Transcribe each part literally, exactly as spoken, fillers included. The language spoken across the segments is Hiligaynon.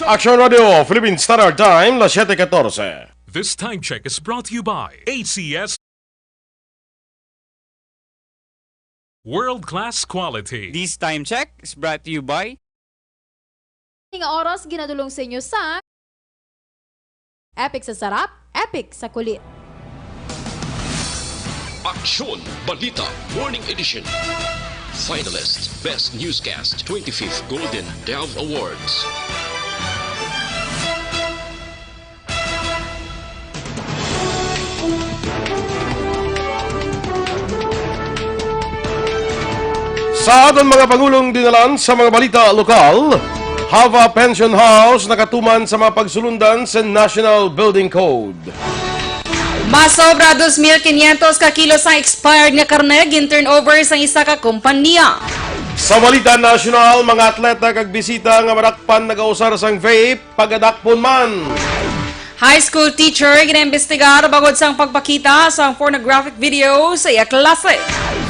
Action Radio, Philippine Standard Time, las siete catorce. This time check is brought to you by A C S World Class Quality. This time check is brought to you by Nga oras ginadulong sa inyo sa Epic sa sarap, epic sa kulit. Aksyon Balita Morning Edition. Finalist Best Newscast, twenty-fifth Golden Dove Awards. Sa aton mga pangulong dinalan sa mga balita lokal, Java Pension House nakatuman sa mga pagsulundan sa National Building Code. Masobra dos mil quinientos ka kilos ang expired nga karne gin-turnover sang isa ka kompanya. Sa balita nasyonal, mga atleta kag bisita nga madakpan nagausar sang vape, pagadakpon man. High school teacher ginaimbestigar bangod sang pagpakita sang pornographic video sa iya klase.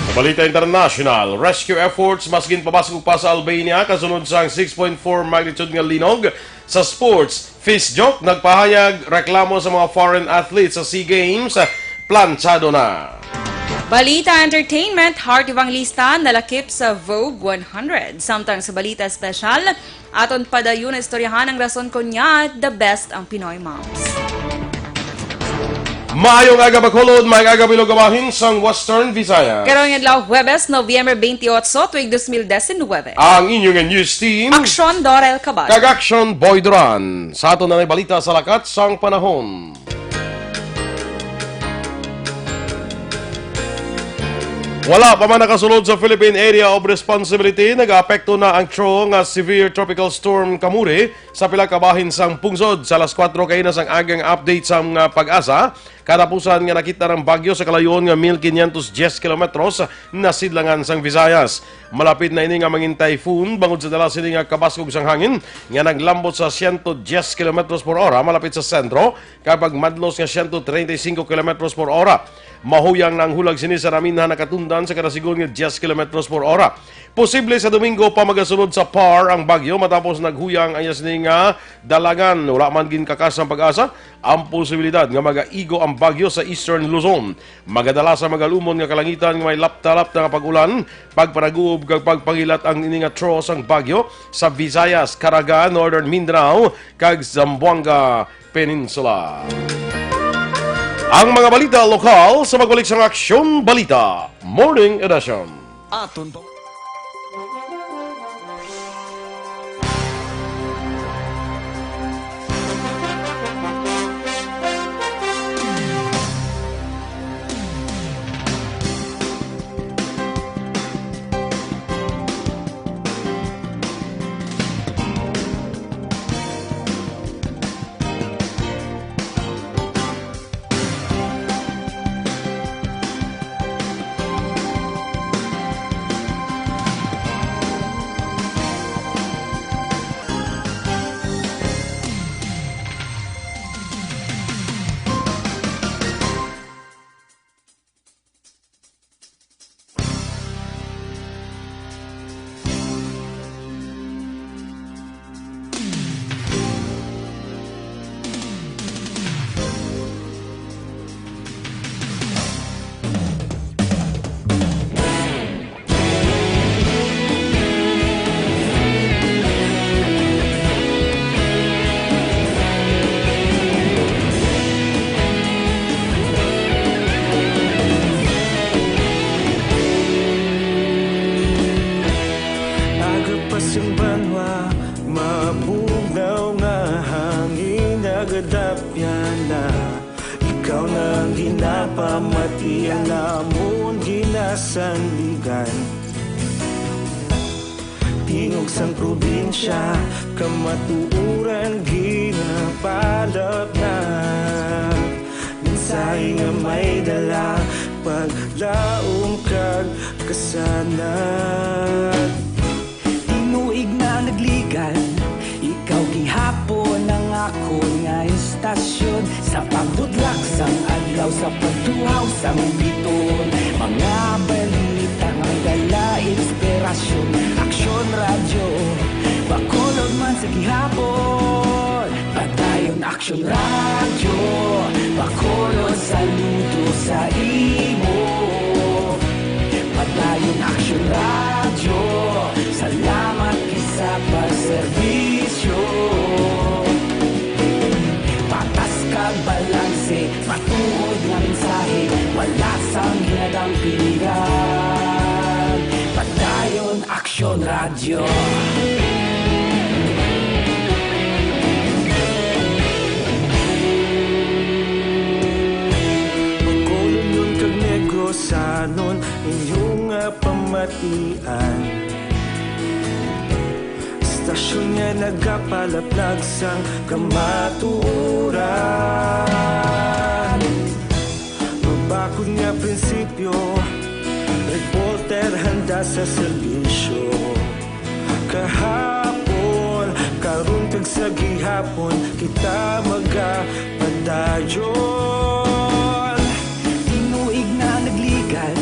Sa balita international, rescue efforts mas ginpabaskog pa sa Albania kasunod sang six point four magnitude nga linog. Sa sports, fist joke, nagpahayag reklamo sa mga foreign athletes sa SEA Games, planchado na. Balita entertainment, Heart Evangelista nalakip sa Vogue one hundred. Samtang sa balita espesyal, aton padayon na istoryahan ang rason kon ngaa the best ang Pinoy moms. Maayong aga, Bacolod, maayong aga, bilog nga bahin sang Western Visayas. Karong adlaw, Huwebes, Nobyembre twenty-eight, tuig dos mil diecinuebe. Ang inyo nga news team, Aksyon Dorel Cabal kag Aksyon Boy Duran. Sa aton na balita sa lakat sang panahon. Wala pa man nakasulod sa Philippine Area of Responsibility, nagaapekto na ang Tro nga Severe Tropical Storm Kamuri sa pila ka bahin sang pungsod. Sa alas kuwatro kaina sang agang update sang, ah, PAGASA, katapusan nga nakita ang bagyo sa kalayoon nga mil quinientos diez kilometros na sidlangan sang Visayas. Malapit na ini nga mangin typhoon bangod sa dala sini nga kabaskog sang hangin nga naglambot sa siyento diez kilometros por ora malapit sa sentro, kag pagmadlos nga siyento treinta y cinco kilometros por ora. Mahuyang na ang hulag sini sa naminhan nakatundan sa kada sigon nga diez kilometros por ora. Posible sa Domingo pa magasulod sa PAR ang bagyo matapos naghuyang ang iya sini nga dalangan. Wala man ginkakas ang PAGASA ang posibilidad nga magaigo ang bagyo sa Eastern Luzon. Magadala sa magalumon nga kalangitan nga may lapta-lapta nga pag-ulan, pagpanaguob kag pagpangilat ang ini nga tro sang bagyo sa Visayas, Caraga, Northern Mindanao, kag Zamboanga Peninsula. Ang mga balita lokal sa pagbalik sang Aksyon Balita Morning Edition. Aton pa. Aga pa sing banwa, mabugnaw nga hangin, nagadapyan na. Ikaw na ang ginapamati, ang amon ginasandigan. Tingog sang probinsya, kamatuoran ginapalapnap. Mensahe nga may dala, paglaom kag kasanag. Tinuig na nagligan, ikaw gihapon ang akon nga istasyon. Sa pagbudlak sang adlaw, sa pagtuhaw sang biton, mga balita nga dala inspirasyon. Aksyon Radyo, Bacolod man sa gihapon. Aksyon Radyo, Bacolod, saludo sa imo. Padayon Aksyon Radyo, salamat kita sa pagserbisyo. Patas kag balanse, matuod nga mensahe, wala sang ginadampingan. Padayon Aksyon Radyo. Bacolod kag Negrosanon, inyo nga pamatian. Istasyon nga nagapalaplag sang kamatuoran. Mabakod nga prinsipyo, reporter handa sa serbisyo. Kahapon, karon kag sa gihapon, kita magapadayon. Tinuig na nagligan,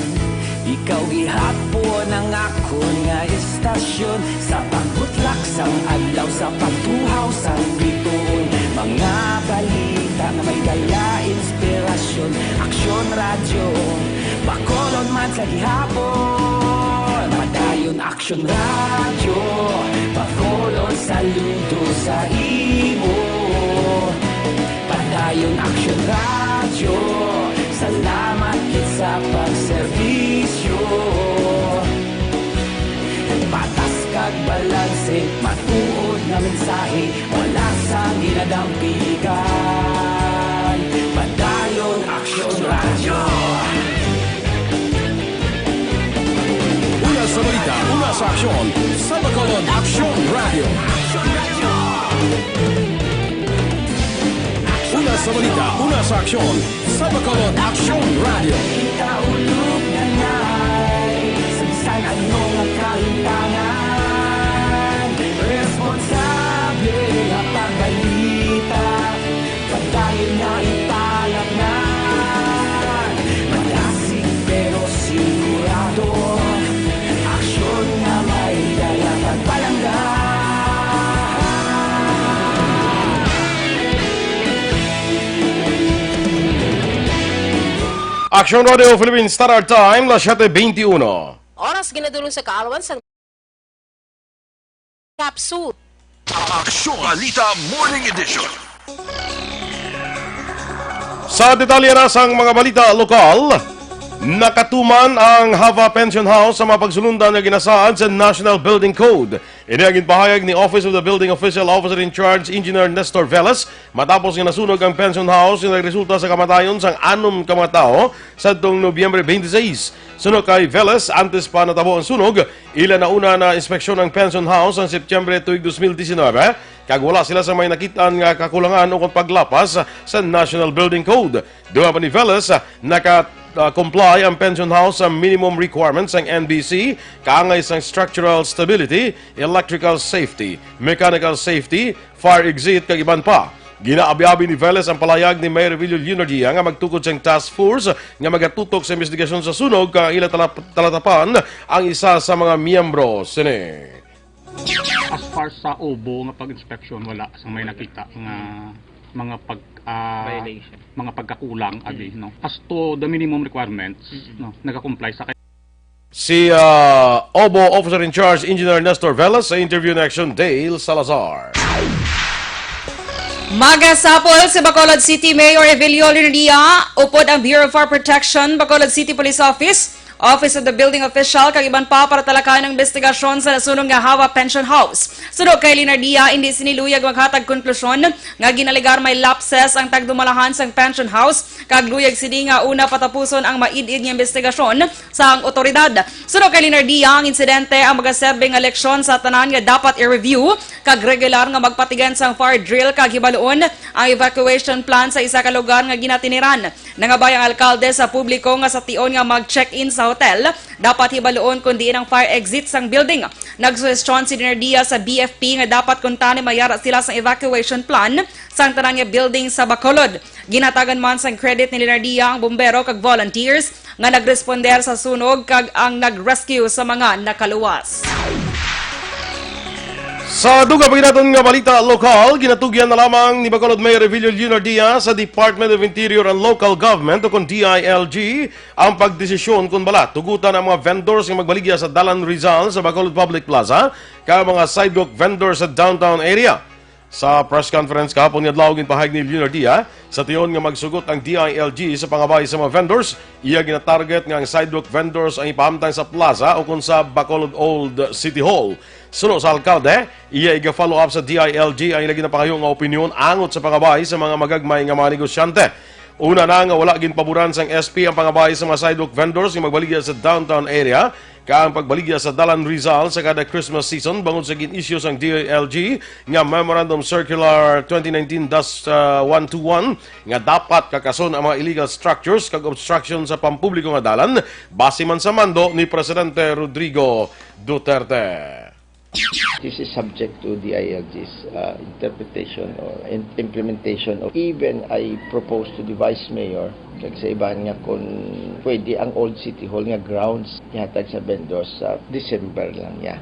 ikaw gihapon ang akon nga istasyon. Sa pagbutlak sang adlaw, sa pagtuhaw sang bituon, mga balita nga may dala inspirasyon. Aksyon Radyo, Bacolod man sa gihapon. Padayon Aksyon Radyo, Bacolod, saludo sa imo. Padayon Aksyon Radyo, salamat kita sa pagserbisyo. Patas kag balanse, matuod nga mensahe, wala sang ginadampigan. Padayon Aksyon Radyo. Una sa balita, una sa aksyon, sa Bacolod Aksyon Radyo. Una sa balita, una sa aksyon, sa Bacolod Aksyon Radyo. Kaulog na ngay, sa bisan ano nga kahintangan, responsable nga pagbalita, padayon nga ipalatnan. Malasig pero sigurado, aksyon nga may dala kag palangga. Aksyon Radio Philippines Standard Time, las siete veintiuno. Oras ginadulong sa kaalwan sang capsule. Aksyon Balita Morning Edition. Sa detalye na sang mga balita lokal, nakatuman ang Java Pension House sa mga pagsulundan nga ginasaad sa National Building Code. Ini ang ginpahayag ni Office of the Building Official, Officer in Charge, Engineer Nestor Velas, matapos nga nasunog ang pension house nga nagresulta sa kamatayon sang anom ka mga tawo sadtong Nobyembre twenty-six. Suno kay Velas, antes pa natabo ang sunog, ila na una na inspeksyon ang pension house sang Setyembre tuig dos mil disinebe, kag wala sila sa may nakit-an nga kakulangan ukon paglapas sa National Building Code. Dugang pa ni Velas, naka, ah, comply ang pension house sa minimum requirements sang N B C, kaangay sang structural stability, electrical safety, mechanical safety, fire exit, kag iban pa. Ginaabi-abi ni Velas ang palayag ni Mayor Revillo Leonardia nga magtukod sang task force nga magatutok sa investigasyon sa sunog, kag ang ila talap-, talatapan ang isa sa mga miyembro sini. As far sa obo nga pag-inspection, wala sa may nakita nga mga pag, ah, Violation. Mga pagkakulang, abi, no? As to the minimum requirements, no, nagakomply sa Si, ah, obo Officer in Charge, Engineer Nestor Velas, sa interview ni Action Dale Salazar. Magasapol si Bacolod City Mayor Evilio Leonardia, upod ang Bureau of Fire Protection, Bacolod City Police Office, Office of the Building Official, kag iban pa para talakayan ang investigasyon sa nasunog nga Java Pension House. Suno kay Leonardia, indi sini luyag maghatag konklusyon nga ginalegar may lapses ang tagdumalahan sang pension house, kag luyag sini nga una patapuson ang maid-id nga investigasyon sang otoridad. Suno kay Leonardia, ang insidente ang magaserbi nga leksyon sa tanan nga dapat i-review kag regular nga magpatigen sang fire drill kag hibaluon ang evacuation plan sa isa ka lugar nga ginatiniran. Nangabay ang alkalde sa publiko nga sa tion nga mag-check-in sa hotel, dapat hibaluon kon diin ang fire exit sang building. Nagsuhestyon si Leonardia sa B F P nga dapat kuntani mayara sila sang evacuation plan sang tanan nga building sa Bacolod. Ginatagan man sang credit ni Leonardia ang bumbero kag volunteers nga nagresponder sa sunog kag ang nag-rescue sa mga nakaluwas. Sa dugang pa gid naton nga balita lokal, ginatugyan na lamang ni Bacolod Mayor Revilio Leonardia sa Department of Interior and Local Government o kon D I L G ang pagdesisyon kung bala tugutan ang mga vendors nga magbaligya sa Dalan Rizal sa Bacolod Public Plaza kag mga sidewalk vendors sa downtown area. Sa press conference kahapon nga adlaw, ginpahayag ni Leonardia, sa tion nga magsugot ang D I L G sa pangabay sa mga vendors, iya ginatarget nga ang sidewalk vendors ang ipahamtang sa plaza o kon sa Bacolod Old City Hall. Suno sa alkalde, iya iga-follow up sa D I L G ang ila ginapangayo nga opinyon angot sa pangabay sa mga magagmay nga mga negosyante. Una na nga wala ginpaboran sang S P ang pangabay sa mga sidewalk vendors nga magbaligya sa downtown area kag ang pagbaligya sa Dalan Rizal sa kada Christmas season bangod sa gin-issue sang D I L G nga Memorandum Circular twenty nineteen dash one two one nga dapat kakason ang mga illegal structures kag obstruction sa pampubliko nga dalan, base man sa mando ni Presidente Rodrigo Duterte. This is subject to D I L G's uh, interpretation or in- implementation. Of even I propose to the Vice Mayor kag sa iban nga kung pwede ang Old City Hall nga grounds ihatag sa vendors sa December lang niya.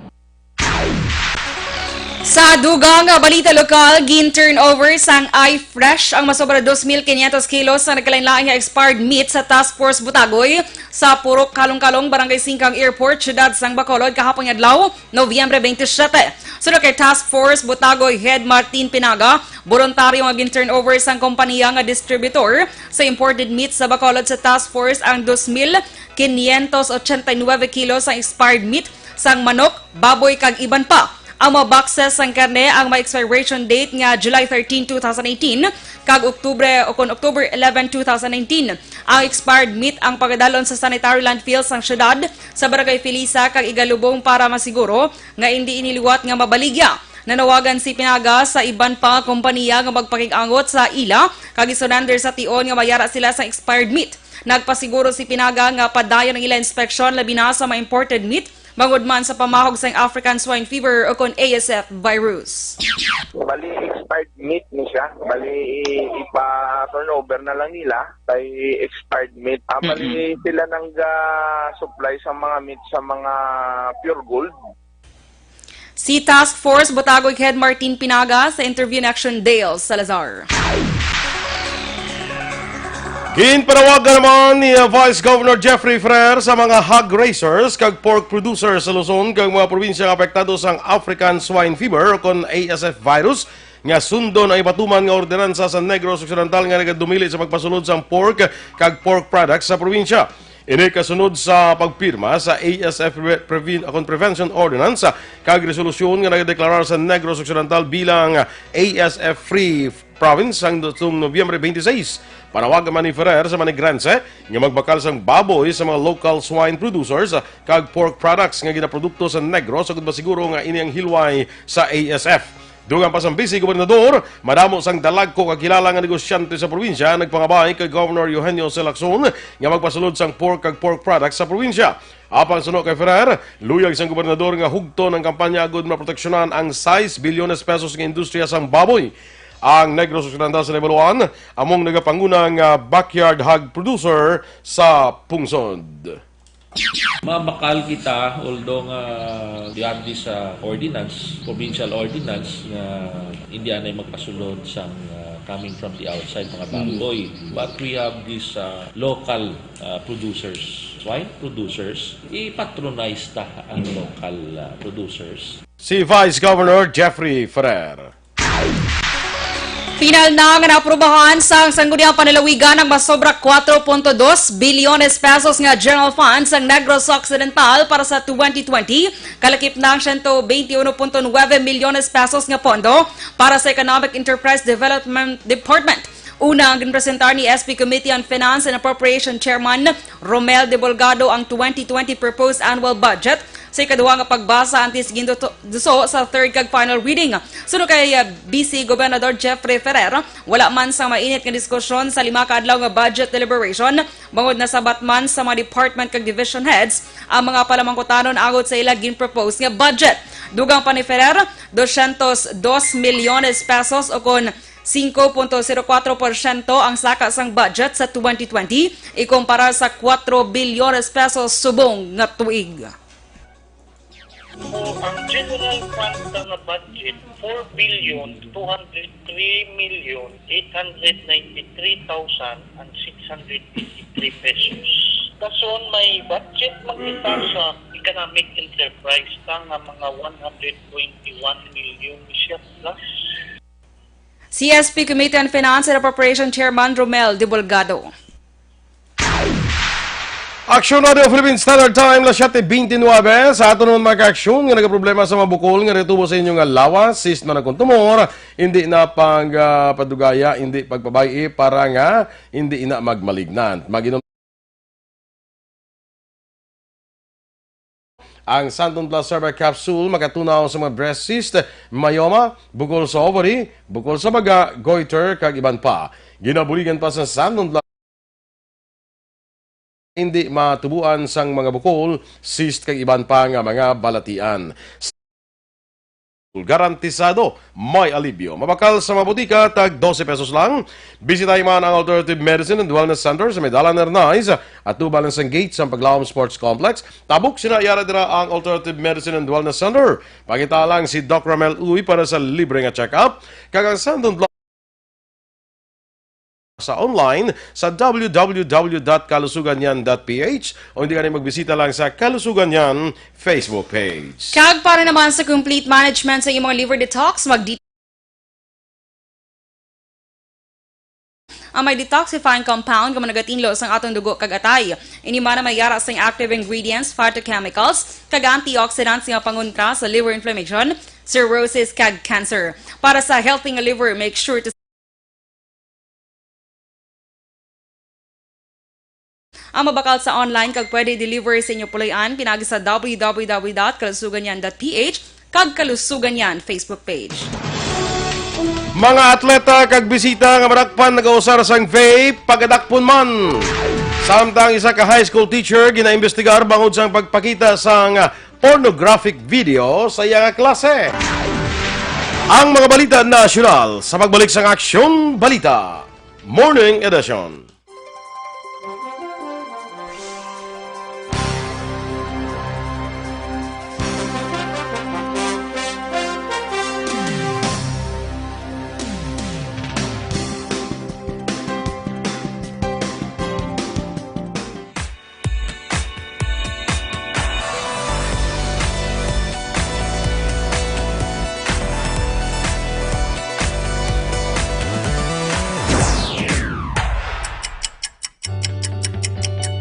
Sa dugang nga balita lokal, gin turnover sang iFresh ang masobra dos mil quinientos kilos sa nagkalain-lain nga expired meat sa Task Force Butagoy sa Purok Kalong-Kalong, Barangay Singkang Airport, Siyudad sang Bacolod, kahapon nga adlaw, Nobyembre twenty-seven. Suno kay Task Force Butagoy Head Martin Pinaga, boluntaryo nga gin turnover sang kompanya nga distributor sa imported meat sa Bacolod sa Task Force ang dos mil quinientos ochenta y nueve kilos sang expired meat sang manok, baboy kag iban pa. Ang mga boxes sang karne ang may expiration date nga July thirteen, two thousand eighteen kag Oktubre o kon October eleven, two thousand nineteen. Ang expired meat ang pagadalon sa sanitary landfill sang syudad sa Barangay Felisa kag Igalubong para masiguro nga indi ini liwat nga mabaligya. Nanawagan si Pinaga sa iban pa kompaniya nga magpakig-angot sa ila kag isurrender sa tion nga mayara sila sang expired meat. Nagpasiguro si Pinaga nga padayon ang ila inspeksyon labi na sa mga imported meat bangod man sa pamahog sang African Swine Fever o kon A S F virus. Bali, expired meat ni siya. Bali, i- ipa-turnover na lang nila kay expired meat. Ah, bali, sila nang ga-supply sa mga meat sa mga Pure Gold. Si Task Force Butagoy Head Martin Pinaga sa interview ni Action Dale Salazar. Ginpanawagan naman ni uh, Vice Governor Jeffrey Ferrer sa mga hog raisers kag pork producers sa Luzon kag mga probinsya nga apektado sang African Swine Fever o kon A S F virus nga sundon ang ipatuman nga ordinansa sa Negros Occidental nga nagadumili sa pagpasulod sang pork kag pork products sa probinsya. Ini kasunod sa pagpirma sa A S F Pre- Previn- kon Prevention Ordinance kag resolusyon nga nagadeklarar sa Negros Occidental bilang A S F Free Province sang dutong Nobyembre twenty-six. Panawagan man ni Ferrer sa manigranse nga magbakal sang baboy sa mga local swine producers kag pork products nga ginaprodukto sa Negros agud masiguro nga ini ang hilway sa A S F. Dugang pa sang Vice Gobernador, madamo sang dalagko kag kilala nga negosyante sa probinsya nagpangabay kay Governor Eugenio Lacson nga magpasulod sang pork kag pork products sa probinsya. Apang suno kay Ferrer, luyag sang gobernador nga hugton ang kampanya agud maproteksyonan ang sais bilyones pesos nga industriya sang baboy. Ang Negros Occidental sa Naibaluan among nagapanguna nga backyard hog producer sa pungsod. Mabakal kita, although nga beyond this uh, ordinance, provincial ordinance, nga hindi anay magpasulod sang uh, coming from the outside mga baboy. But we have these uh, local uh, producers, swine producers, i-patronize ta ang local uh, producers. Si Vice Governor Jeffrey Ferrer. Final na nga naaprubahan sang Sangguniang Panlalawigan ang masobra kuwatro punto dos bilyones pesos nga general fund sang Negros Occidental para sa twenty twenty, kalakip na ang siyento beintiuno punto nuwebe milyones pesos nga pondo para sa Economic Enterprise Development Department. Una ang ginpresentar ni S P Committee on Finance and Appropriation Chairman Romel Debolgado ang twenty twenty proposed annual budget sa ikaduha nga pagbasa antes ginduso sa third kag final reading. Suno kay uh, Vice Gobernador Jeffrey Ferrer, wala man sang mainit nga diskusyon sa lima ka adlaw nga budget deliberation, bangod nasabat man sa mga department kag division heads ang mga palamangkutanon angot sa ila ginpropose nga budget. Dugang pa ni Ferrer, dosyentos dos milyones pesos o kon singko punto sero kuwatro porsyento ang saka sang budget sa twenty twenty ikumpara sa kuwatro bilyones pesos subong nga tuig. Ang general fund nga budget, four billion two hundred three million eight hundred ninety-three thousand and six hundred eighty-three pesos. Dason may budget man kita sa economic enterprise ta nga mga one hundred twenty-one million siya plus. C S P Committee on Finance and Appropriation Chairman Romel Dibulgado. Aksyon Radio Philippine Standard Time, las siete veintinueve. Sa aton naman mga kaaksyon nga nagaproblema sa mga bukol nga natubo sa inyo nga lawas, cyst man ang tumor, hindi na pang, ah, padugaya, hindi pagpabay-i para nga hindi ina magmalignant. Mag-inom ang Santon Plus Herbal Capsule makatunaw sa mga breast cyst, myoma, bukol sa ovary, bukol sa baga, goiter, kag iban pa. Ginabuligan pa sa Santon Plus hindi matubuan sang mga bukol, cyst, kag iban pa nga mga balatian. Garantisado may alibyo. Mabakal sa mga botika, tag dose pesos lang. Bisitahi man ang Alternative Medicine and Wellness Center sa may Dalan Ernais, atubang sang gate sang Paglawom Sports Complex. Tabok sina, yara dira ang Alternative Medicine and Wellness Center. Pangita lang si Doc Ramel Uy para sa libre nga check-up. Kag ang Santon Plus sa online sa w w w dot kalusuganyan dot p h, o hindi ka rin magbisita lang sa Kalusugan Yan Facebook page. Kag para naman sa complete management sa imong liver detox, mag ang may detoxifying compound nga managatilo sang atong dugo kag atay. Ini man ang may yara sang active ingredients, phytochemicals, kag antioxidants nga pangontra sa liver inflammation, cirrhosis, kag cancer. Para sa healthy nga liver, make sure to ang mabakal sa online kag pwede deliver sa inyo puloy-an pinagi sa w w w dot kalusuganyan dot p h kag Kalusugan Yan Facebook page. Mga atleta kag bisita nga madakpan nagausar sang vape, pagadakpon man. Samtang isa ka high school teacher ginaimbestigar bangod sang pagpakita sang pornographic video sa iya nga klase. Ang mga balita nasyonal sa pagbalik sang Aksyon Balita Morning Edition.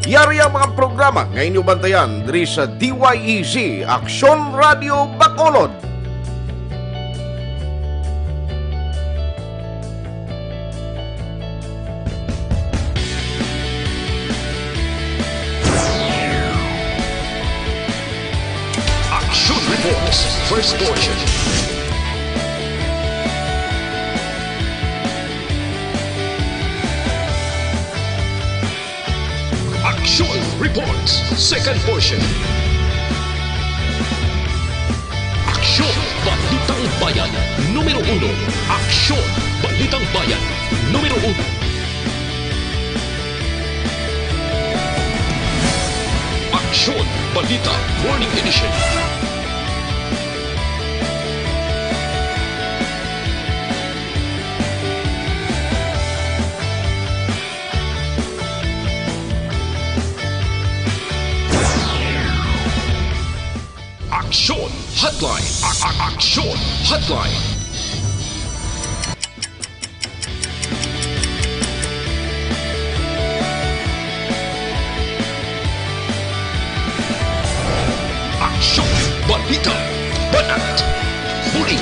Yari ang mga programa nga inyo bantayan diri sa D Y E Z Aksyon Radio Bacolod. Action Reports, first portion. Action Reports, second portion. Aksyon, Balitang Bayan, numero uno. Aksyon, Balitang Bayan, numero uno. Aksyon, Balita, Morning Edition. Aksyon Hotline. A- a- Aksyon Hotline. Aksyon, balita, banat, bulig.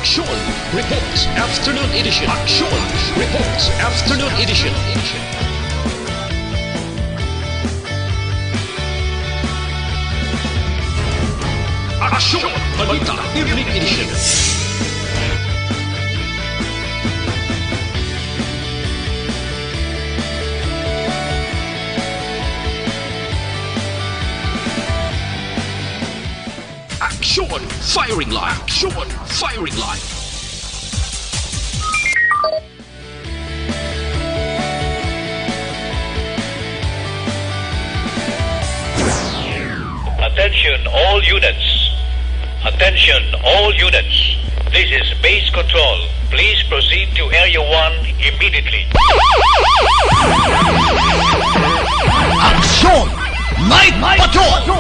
Aksyon Reports Afternoon Edition. Aksyon Reports Afternoon Edition. Aksyon Balita Evening Edition. Firing line. Action. Firing line. Attention all units. Attention all units. This is base control. Please proceed to area one immediately. Action! Night Patrol!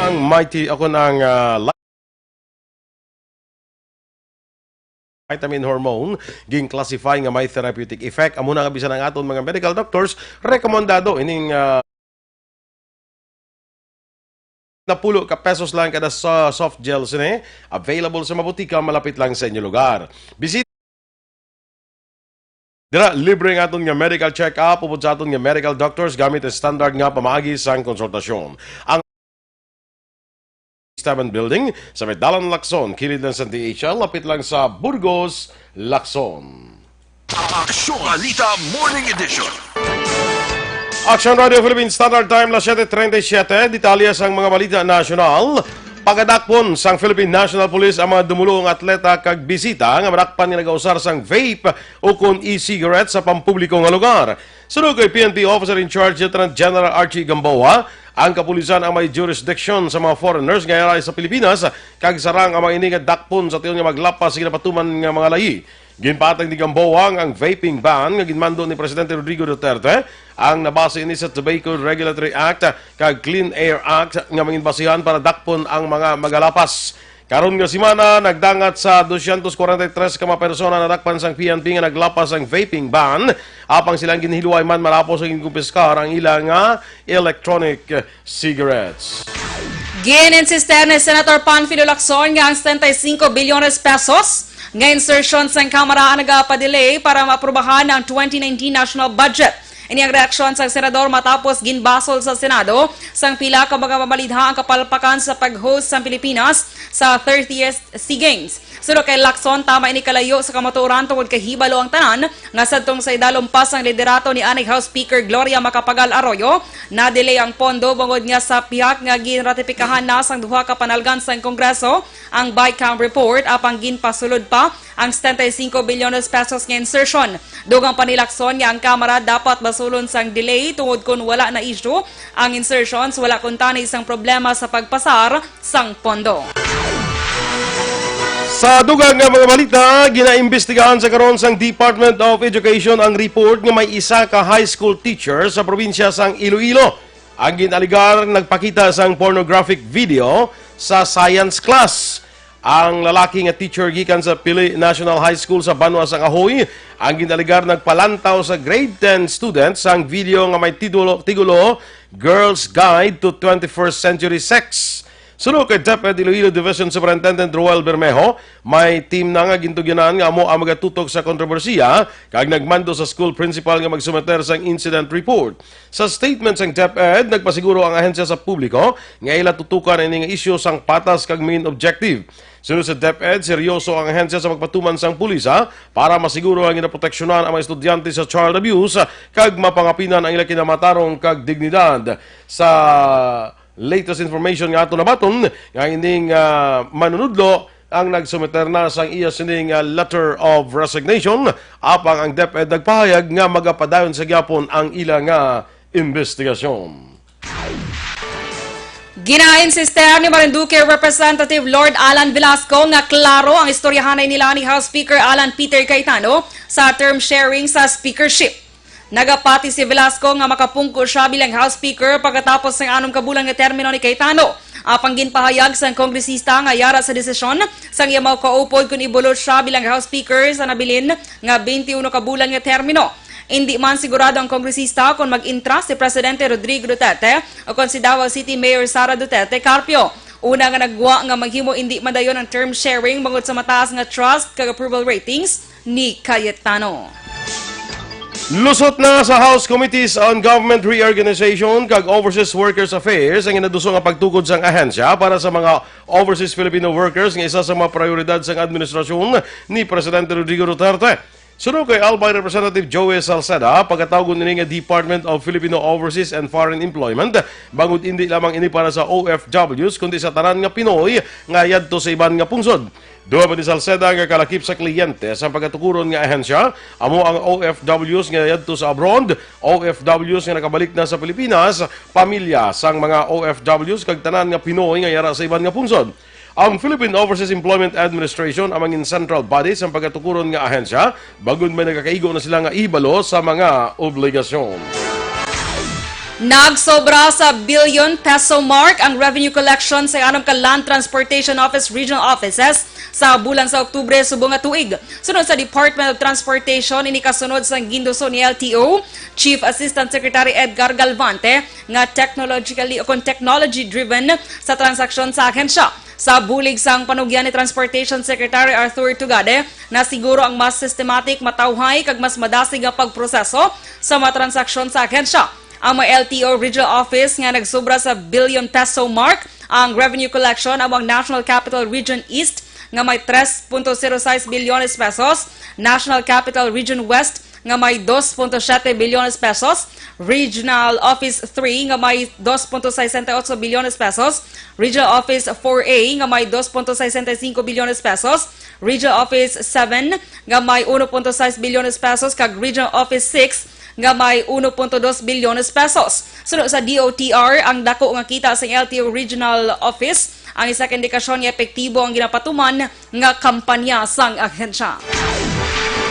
Ang Mighty, ako na ang, ah, vitamin hormone, gin-classify nga may therapeutic effect. Amo na nga bisan ang aton mga medical doctors, rekomendado ining, ah, napulo ka pesos lang kada sa soft gel sini. Available sa mga botika malapit lang sa inyo lugar. Bisita dira, libre ang aton nga medical check-up upod sa aton nga medical doctors gamit ang standard nga pamaagi sang konsultasyon. Ang Estaban Building sa may Dalan Lacson, kilid lang sa D H L, lapit lang sa Burgos, Lacson. Aksyon Balita Morning Edition. Action Radio Philippine Standard Time, las siete treinta y siete. Detalye sang mga balita nasyonal. Pagadakpon sang Philippine National Police ang mga dumulong atleta kag bisita nga madakpan nga nagausar sang vape ukon e-cigarette sa pampubliko nga lugar. Suno kay P N P Officer in Charge Lieutenant General Archie Gamboa, ang kapulisan ang may jurisdiction sa mga foreigners nga yara sa Pilipinas kag sarang ang mga ini nga dakpon sa tion nga maglapas sa ginapatuman nga mga layi. Ginpatag ni Gamboa ang vaping ban nga ginmando ni Presidente Rodrigo Duterte. Ang nabase ini sa Tobacco Regulatory Act kag Clean Air Act nga manginbasihan para dakpon ang mga magalapas. Karon nga semana, nagdangat sa dosyentos kwarenta y tres ka mga persona nadakpan sang P N P nga naglapas sang vaping ban, apang sila ang ginhiluway man marapos nga ginkumpiskar ang ila nga electronic cigarettes. Gin-insistir ni Senator Panfilo Lacson nga ang setenta y cinco bilyones pesos nga insertion sang Kamara ang nagapadelay para maaprubahan ang twenty nineteen national budget. Ini ang reaksyon sang senador matapos ginbasol sa Senado sang pila ka mga mamalidha ang kapalpakan sa pag-host sang Pilipinas sa thirtieth SEA Games. Suno kay Lacson, tama ini kalayo sa kamatuoran tungod kay hibalo ang tanan nga sadtong sa idalom pa sang liderato ni anay House Speaker Gloria Macapagal Arroyo, na-delay ang pondo bangod nga sa pihak nga ginratipikahan na sang duha ka panalgan sang Kongreso ang BICAM report, apang ginpasulod pa ang setenta y cinco bilyones pesos nga insertion. Dugang pa ni Lacson nga ang Kamara dapat basulon sang delay tungod kon wala na-issue ang insertions, wala kuntani sang problema sa pagpasar sang pondo. Sa dugang nga mga balita, ginaimbestigahan sa karon sang Department of Education ang report nga may isa ka high school teacher sa probinsya sang Iloilo ang gin-alegar nagpakita sang pornographic video sa science class. Ang lalaki nga teacher gikan sa Pili National High School sa banwa sang Ajuy ang gin-alegar nagpalantaw sa grade ten student sang video nga may titulo, titulo Girls Guide to twenty-first Century Sex. Suno kay DepEd Iloilo Division Superintendent Roel Bermejo, may team na nga gintugyanan nga amo ang magatutok sa kontrobersiya kag nagmando sa school principal nga magsumiter sang incident report. Sa statement sang DepEd, nagpasiguro ang ahensya sa publiko nga ila tutukan ini nga isyu sang patas kag main objective. Suno sa DepEd, seryoso ang ahensya sa pagpatuman sang pulis, ha, para masiguro ang ginaproteksyonan ang mga estudyante sa child abuse kag mapangapinan ang ila kinamatarong kag dignidad. Sa latest information nga ato nabaton, nga ining, ah, manunudlo ang nagsumiter na sang iya sining, ah, letter of resignation, apang ang DepEd nagpahayag nga magapadayon sa gyapon ang ila nga investigasyon. Ginainsistihan ni Marinduque Representative Lord Alan Velasco nga klaro ang istoryahanay nila ni House Speaker Alan Peter Cayetano sa term sharing sa speakership. Nagapati si Velasco nga makapungko siya bilang House Speaker pagkatapos sang anom ka bulan nga termino ni Cayetano. Apang ginpahayag sang kongresista nga yara sa desisyon sang iya mga kaupod kon ibulot siya bilang House Speaker sa nabilin nga twenty-one ka bulan nga termino. Indi man sigurado ang kongresista kon mag-entra si Presidente Rodrigo Duterte o kon si Davao City Mayor Sara Duterte Carpio. Una nga nagwa nga maghimo indi man dayon ang term sharing bangod sa mataas nga trust kag approval ratings ni Cayetano. Lusot na sa House Committees on Government Reorganization kag Overseas Workers Affairs ang inaduso nga pagtukod sang ahensya para sa mga overseas Filipino workers nga isa sa mga prioridad sang administrasyon ni Presidente Rodrigo Duterte. Suno kay Albay Representative Joey Salceda, pagatawgon ini nga Department of Filipino Overseas and Foreign Employment, bangod indi lamang ini para sa O F Ws, kundi sa tanan nga Pinoy nga yadto sa iban nga pungsod. Duha pa ni Salceda nga kalakip sa kliyente sa pagatukuron nga ahensya, amo ang O F Ws nga yadto sa abroad, O F Ws nga nakabalik na sa Pilipinas, pamilya sang mga O F Ws, kag tanan nga Pinoy nga yara sa iban nga pungsod. Ang Philippine Overseas Employment Administration ang mangin central body sang pagatukuron nga ahensya, bangod may nagakaigo na sila nga ihibalo sa mga obligasyon. Nagsobra sa billion peso mark ang revenue collection sa anom ka Land Transportation Office Regional Offices sa bulan sa Oktubre subong nga tuig. Sunod sa Department of Transportation, ini kasunod sang ginduso ni L T O Chief Assistant Secretary Edgar Galvante nga technologically o kon technology-driven sa transaksyon sa ahensya. Sa bulig sang panugyan ni Transportation Secretary Arthur Tugade, nasiguro ang mas systematic, matawhay, kag mas madasig nga pagproseso sa mga transaksyon sa ahensya. Ang mga L T O Regional Office nga nagsubra sa billion peso mark ang revenue collection amo ang National Capital Region East nga may tres punto zero sais bilyones pesos, National Capital Region West nga may dos punto siyete bilyones pesos, Regional Office three nga may dos punto sesenta y ocho bilyones pesos, Regional Office four A nga may dos punto sesenta y cinco bilyones pesos, Regional Office seven nga may uno punto sais bilyones pesos, kag Regional Office six nga may uno punto dos bilyones pesos. Suno sa D O T R, ang dako nga kita sa L T O Regional Office ang isa ka indikasyon nga epektibo ang ginapatuman nga kampanya sang ahensya.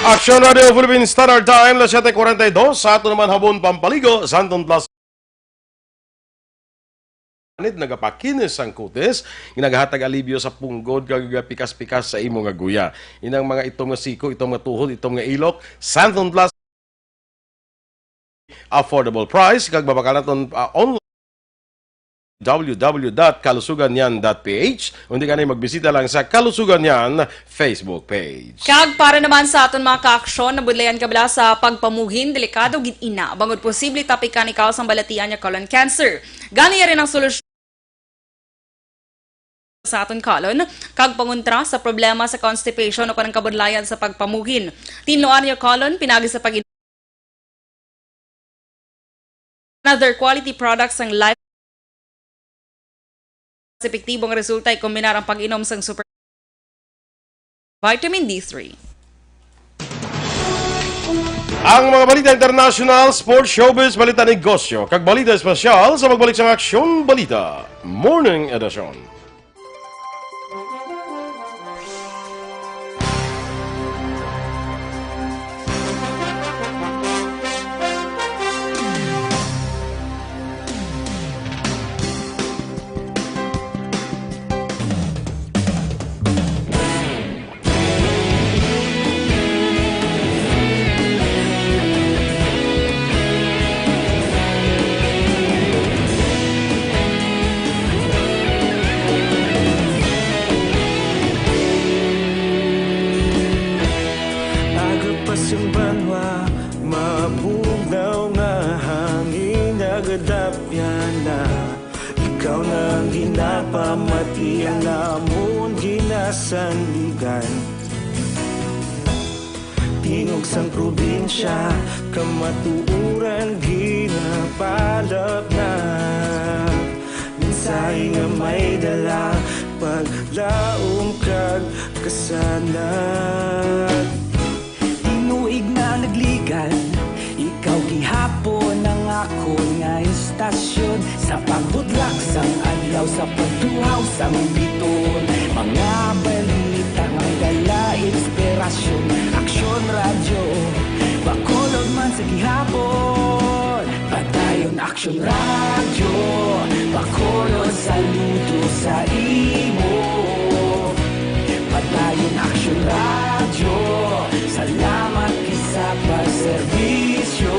Aksyon Radio Philippine Standard Time, las siete cuarenta y dos. Sa ato naman habon pampaligo, Santon Plaza. Anit nagapakinis ang kutis, nagahatag alibyo sa punggod kag pikas-pikas sa imo nga guya. Inang mga itom nga siko, itom nga tuhod, itom nga ilok, Santon Plus affordable price, kag mabakal naton, ah, online, W W W dot kalusugan yan dot P H. Undi gani, magbisita lang sa Kalusugan Yan Facebook page. Kag para naman sa aton mga kaaksyon, nabudlayan ka bala sa pagpamuhin, delikado gid ina, bangod posible tapikan ikaw sang balatian nga colon cancer. Gani, yari ang solusyon sa aton colon, kag pangontra sa problema sa constipation o kanang kabudlayan sa pagpamuhin. Tinluan niyo colon pinagi sa pag Another quality product sang Life. Mas epektibong resulta ay kombinar ang pag-inom sang super vitamin D three. Ang mga balita international, sports, showbiz, balita negosyo, kag balita espesyal sa pagbalik sang Aksyon Balita Morning Edition. sandigan. Tingog sang probinsya, kamatuoran ginapalapnag. Mensahe nga may dala, paglaom kag kasanag. Tinuig nga nagligan, ikaw gihapon ang akon nga istasyon. Sa pagbutlak sang adlaw, sa pagtuhaw sang biton, mga balita nga may dala inspirasyon. Aksyon Radyo, Bacolod man sa gihapon. Padayon Aksyon Radyo, Bacolod, saludo sa imo. Padayon Aksyon Radyo, salamat gid sa pagserbisyo.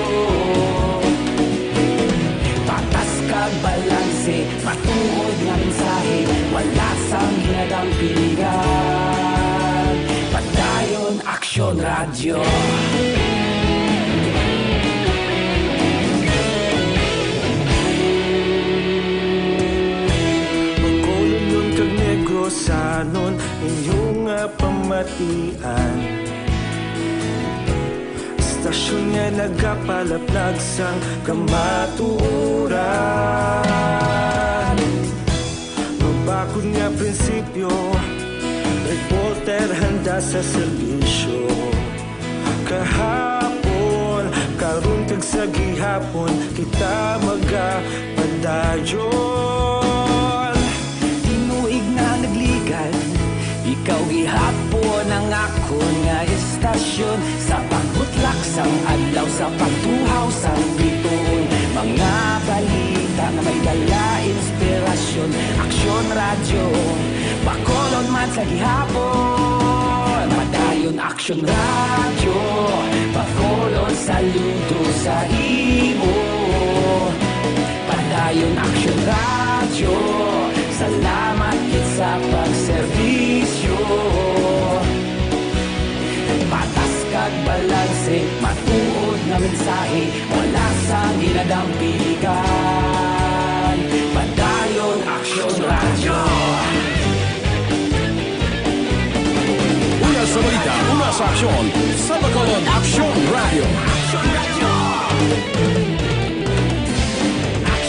Patas kag balanse, matuod nga mensahe, wala sang ginadampigan. Padayon Aksyon Radyo. Bacolodnon kag Negrosanon, inyo nga pamatian. Istasyon nga nagapalaplag sang kamatuoran. Mabakod nga prinsipyo, reporter handa sa serbisyo. Kahapon, karon kag sa gihapon, kita magapadayon. Tinuig nga nagligan, ikaw gihapon ang akon nga istasyon. Sa pagbutlak sang adlaw, sa pagtuhaw sang bituon, mga balita nga may dala inspirasyon. Aksyon Radyo, Bacolod man sa gihapon. Padayon Aksyon Radyo, Bacolod, saludo sa imo. Padayon Aksyon Radyo, salamat gid sa pagserbisyo. Patas kag balanse, matuod nga mensahe, wala sang ginadampigan. Padayon Aksyon Radyo. Una sa balita, una sa aksyon, sa Bacolod Aksyon Radyo.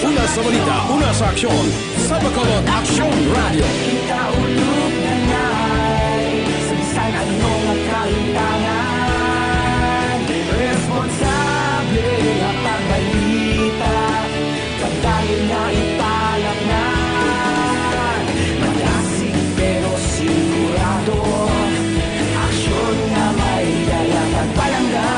Una sa balita, una sa aksyon, sa Bacolod Aksyon Radyo. Kita ulog na ngay, sa bisan ano nga kahintangan, responsable nga pagbalita, pagdayon nga ipalapngan. Malasig pero sigurado, aksyon nga may dala kag palangga.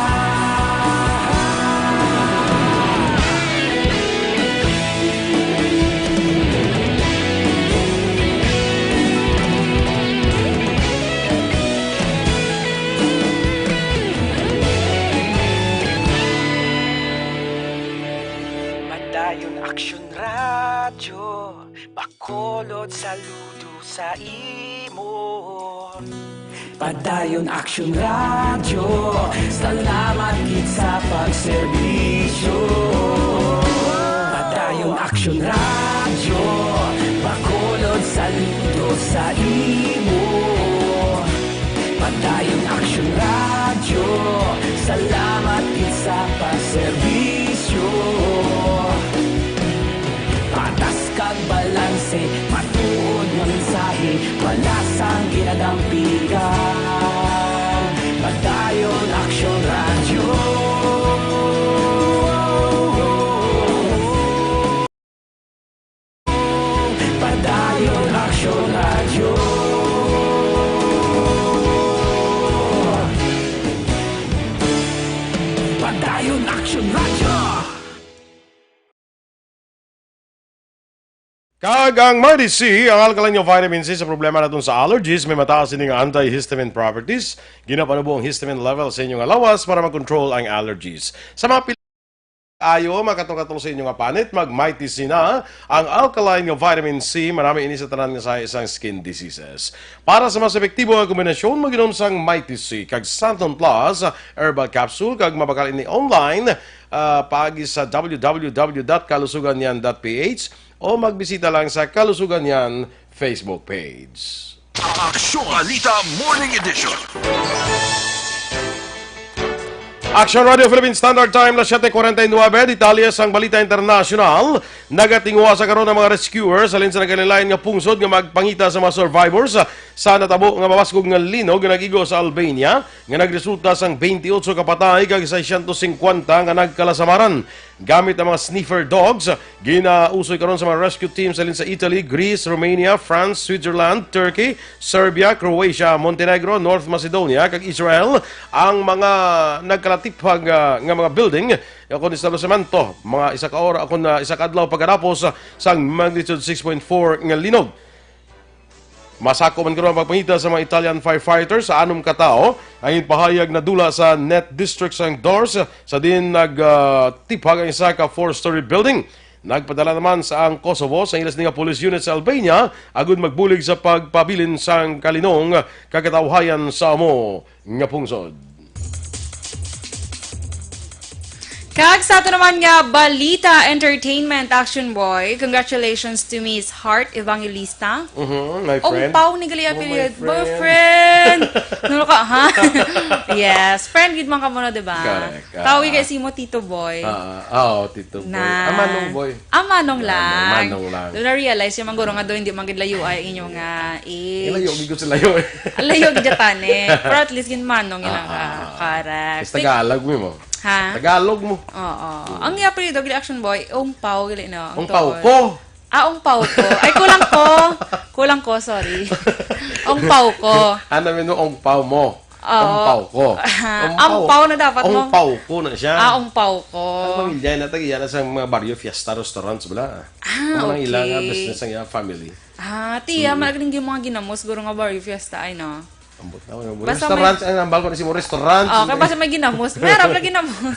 Padayon Aksyon Radyo, Bacolod, saludo sa imo. Padayon Aksyon Radyo, salamat gid sa pagserbisyo. Padayon Aksyon Radyo, Bacolod, saludo sa imo. Padayon Aksyon Radyo, salamat gid sa pagserbisyo. Patas kag balanse, matuod nga mensahe, wala sang ginadampigan. Padayon Aksyon Radyo. Padayon Aksyon Radyo. Padayon Aksyon Radyo. Kag ang Mighty C, ang alkaline nga vitamin C sa problema naton sa allergies, may mataas ini nga antihistamine properties. Ginapanubo ang histamine level sa inyo nga lawas para makontrol ang allergies. Sa mga pil-, ayo, makatol-katol sa inyo nga panit, mag Mighty C na. Ang alkaline nga vitamin C, marami ini sa tanan nga sa isang skin diseases. Para sa mas epektibo nga kombinasyon, mag-inom sang Mighty C kag Santon Plus Herbal Capsule, kag mabakal ini online, ah, paagi sa w w w dot kalusugan yan dot p h o magbisita lang sa Kalusugan Yan Facebook page. Aksyon Balita Morning Edition. Action Radio Philippine Standard Time, las siyete cuarenta y nueve. Detalye sang balita internasyonal. Nagatinguha sa karon ang mga rescuers halin sa nagkalain-lain nga pungsod nga magpangita sa mga survivors sa natabo nga mabaskog nga linog nga nag-igo sa Albania, nga nagresulta sang twenty-eight ka patay kag seiscientos cincuenta nga nagkalasamaran. Gamit ang mga sniffer dogs, ginausoy karon sa mga rescue teams halin sa Italy, Greece, Romania, France, Switzerland, Turkey, Serbia, Croatia, Montenegro, North Macedonia, kag Israel ang mga nagkalatiphag, ah, nga mga building, akon establisemento, mga isa ka ora, akon, ah, isa ka adlaw pagkatapos, ah, sang magnitude six point four nga linog. Masako man karon ang pagpangita sa mga Italian firefighters sa anom ka tawo ang ginpahayag nadula sa Net District sang Dors, sa diin nag, ah, tiphag ang isa ka four-story building. Nagpadala naman sa ang Kosovo sa ila sini nga police unit sa Albania agud magbulig sa pagpabilin sang kalinong kag katawhayan sa amo nga pungsod. Kag sa ato naman nga balita, entertainment, Action Boy, congratulations to Miss Heart Evangelista. Mhm, my friend. Ungpaw ni gali apelyido. Oh, my friend. Boyfriend. Nuno ka, ha? Yes. Friend gid man ka mo, no, di ba? Correct. Ah. Tawag kay si mo, Tito Boy. Ah, ah, oh, Tito Boy. Na. Ah, Manong Boy. Ah, Manong lang. Manong lang. Doon na-realize yung mga guro nga doon, hindi man gid layo ay inyong, ah, age. Layo, gid ko sa layo eh. Ah, layo gid tani. Pero at least gid Manong ilang, ah, ah, ah, correct. Is Tagalog mo mo. Ha? Tagalog mo. Oo. Mm. Ang iya pa rin, Action Boy, Ungpaw, gali, no? Ang Ungpaw tol. Ko. Ah, Ungpaw ko. Ay, kulang ko. Kulang ko, sorry. Ungpaw ko. Ano mo, Ungpaw mo? Oo. Ungpaw ko. Ah, Ungpaw. Ungpaw na dapat mo. Ungpaw ko na siya. Ah, Ungpaw ko. Ang pamilya na tagiya na sa mga Barrio Fiesta restaurants, bala. Ah, ang mga okay. Ilang, ah, business ang iyang family. Ah, tiya, mm, malagning yung mga ginamos, siguro nga Barrio Fiesta, ay, no? Ambot na, ambot. Basta restaurant, may ang ambal ko na si mo, restaurant. Oh, kaya basta may ginamos. Meron na ginamos.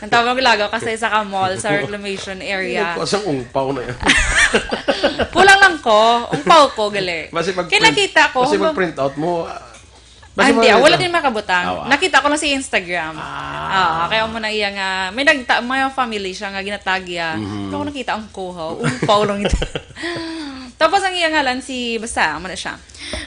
Ang tawag ng lagaw kasi sa ka mall, sa reclamation area. Ko sa Ungpaw na yan. Kulang lang ko. Ungpaw ko, gali. Basta pag kaya print, nakita ko, basta pag print out mo, ah, basta ah, hindi, ah, wala din makabutang. Awa. Nakita ko lang sa Instagram. Ah. Ah, kaya mo na iya nga, may nagta-, may family siya nga ginatagya. Mhm. Pero ako nakita ang kuhaw, Ungpaw lang ito. Tapos ang iya ngalan si, basta, amo na siya.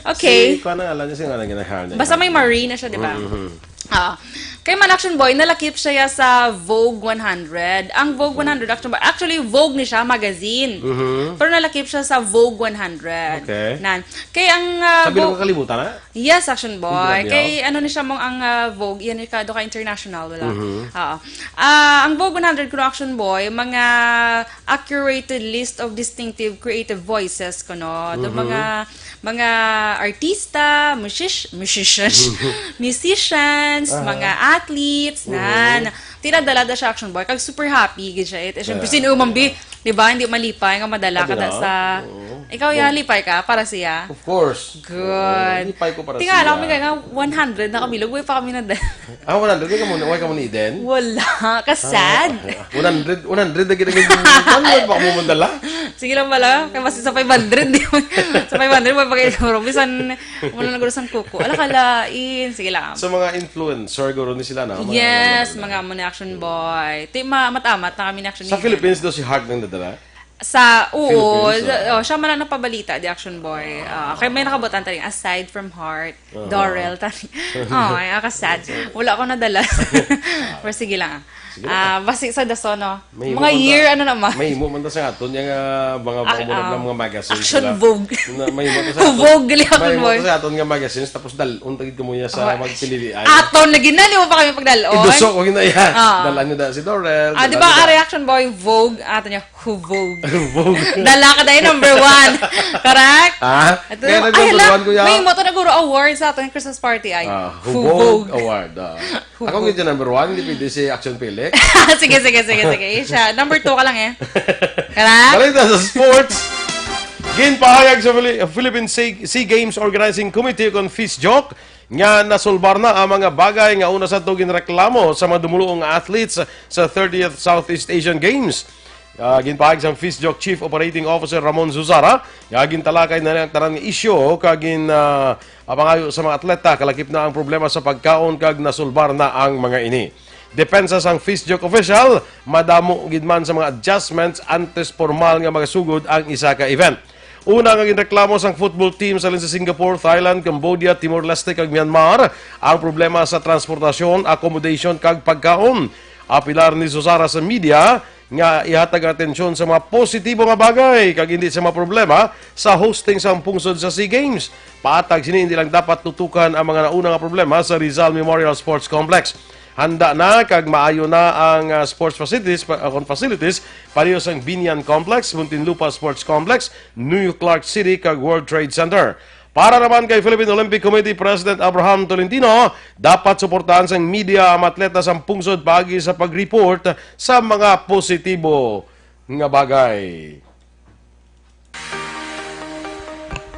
Okay. Si, kuha na nga lang, si nga lang ginahal niya. Basta may Marie na siya, di ba? Mm-hmm. Ah. Kay man, Action Boy, nalakip siya ya sa Vogue one hundred. Ang Vogue one hundred, Action Boy, actually, Vogue ni siya, magazine. Mm-hmm. Pero nalakip siya sa Vogue one hundred. Okay. Nan. Kay ang, ah, sabi Vogue, mo kalibutan na? Yes, Action Boy. Grabe, kay oh. Ano ni siya mong ang, ah, Vogue, yan yung ka, do ka international, wala. Mm-hmm. Oo. Ah, ang Vogue one hundred kuno, Action Boy, mga a curated list of distinctive creative voices kuno. Do, mhm, mga, mga artista, music-, musicians, musicians, aha, mga athletes, mhm, nan. Tinadala da siya, Action Boy. Kag super happy gid siya. Eh, syempre, yeah, sino man bi, di ba? Hindi malipay nga madala ka na sa, oo, ikaw, ya, lipay ka para siya? Of course. Good. Oo, lipay ko para siya. Tingala kami kaya nga one hundred na kami. Lugway pa kami na. Ah, one hundred? Way ka mo, way ka mo ni Eden? Wala. Kasad. Ah, one hundred, one hundred na gid ang, ano, baka mo mandala? Sige lang pala. Kaya mas sa five hundred, di mo. Sa five hundred, may bagay ko. Bisan, wala na gulo sang kuko. Ala, kalain. Sige lang. Sa mga influencer, guro ni sila na. Yes, mga mo ni Action Boy. Ti, ma-, matamat na kami ni Action Boy. Sa Philippines daw si Heart nang nadala? Sa, oo, Philippines, ah, oh, siya man ang napabalita, di Action Boy. Ah, kay may nakabutan tali, aside from Heart, ah, Dorel, tali. Oh, ay, ah, kasad. Wala ko nadala. Pero sige lang, ah. Sige lang. Ah, basi sa daso, no? May mga imo man year, ta-, ano naman? May imo man ta sa aton, yung, ah, mga, ah, mga, ah, mga magazine, Action sila. Vogue. Na, may imo ta sa aton. Vogue, gali, Action Boy. May imo ta sa aton nga magazines, tapos dal-on tagid ka mo niya sa, oh, magpililian. Aton lagi na, di mo pa kami pagdalon. Iduso ko yun na yan. Ah. Dalan nyo na si Dorel, ah, di ba, dalan nyo na. Action Boy, Vogue, ato niya, Hubog. Hubog. Dala ka dahil number one. Correct? Ha? Ito, kaya ay, nag-number hala, one, kuya? May mo to naguro award sa ating Christmas party, ay. Ah, Hubog. Hubog Award, ah. Hubog. Ako gid number one, hindi pwede si Action Felix. Sige, sige, sige, sige. Siya, number two ka lang eh. Correct? Balita sa sports. Ginpahayag sa Phili-, Philippine Sea, Sea Games Organizing Committee kon PhysGoC nga nasulbar na ang mga bagay nga una sa to ginreklamo sa mga dumuluong athletes sa thirtieth Southeast Asian Games. Ah, ginpahayag sang PhysGoC Chief Operating Officer Ramon Zuzara nga gintalakay na ang tanan nga isyu kag gin, ah, ah, pangayo sa mga atleta, kalakip na ang problema sa pagkaon kag nasulbar na ang mga ini. Depensa sang PhysGoC official, madamo gid man sa mga adjustments antes formal nga magasugod ang isa ka event. Una nga ginreklamo sang football team sa sa Singapore, Thailand, Cambodia, Timor-Leste, kag Myanmar ang problema sa transportasyon, accommodation, kag pagkaon. Apelar ni Susara sa media nga ihatag ang atensyon sa mga positibo nga bagay kag hindi sa mga problema sa hosting sang pungsod sa SEA Games. Paatag sini, hindi lang dapat tutukan ang mga nauna nga problema sa Rizal Memorial Sports Complex. Handa na kag maayo na ang, ah, sports facilities, pa, ah, kon facilities, pareho sang Binyan Complex, Muntinlupa Sports Complex, New Clark City, kag World Trade Center. Para naman kay Philippine Olympic Committee President Abraham Tolentino, dapat suportahan sang media ang atleta sang pungsod paagi sa pag-report sa mga positibo nga bagay.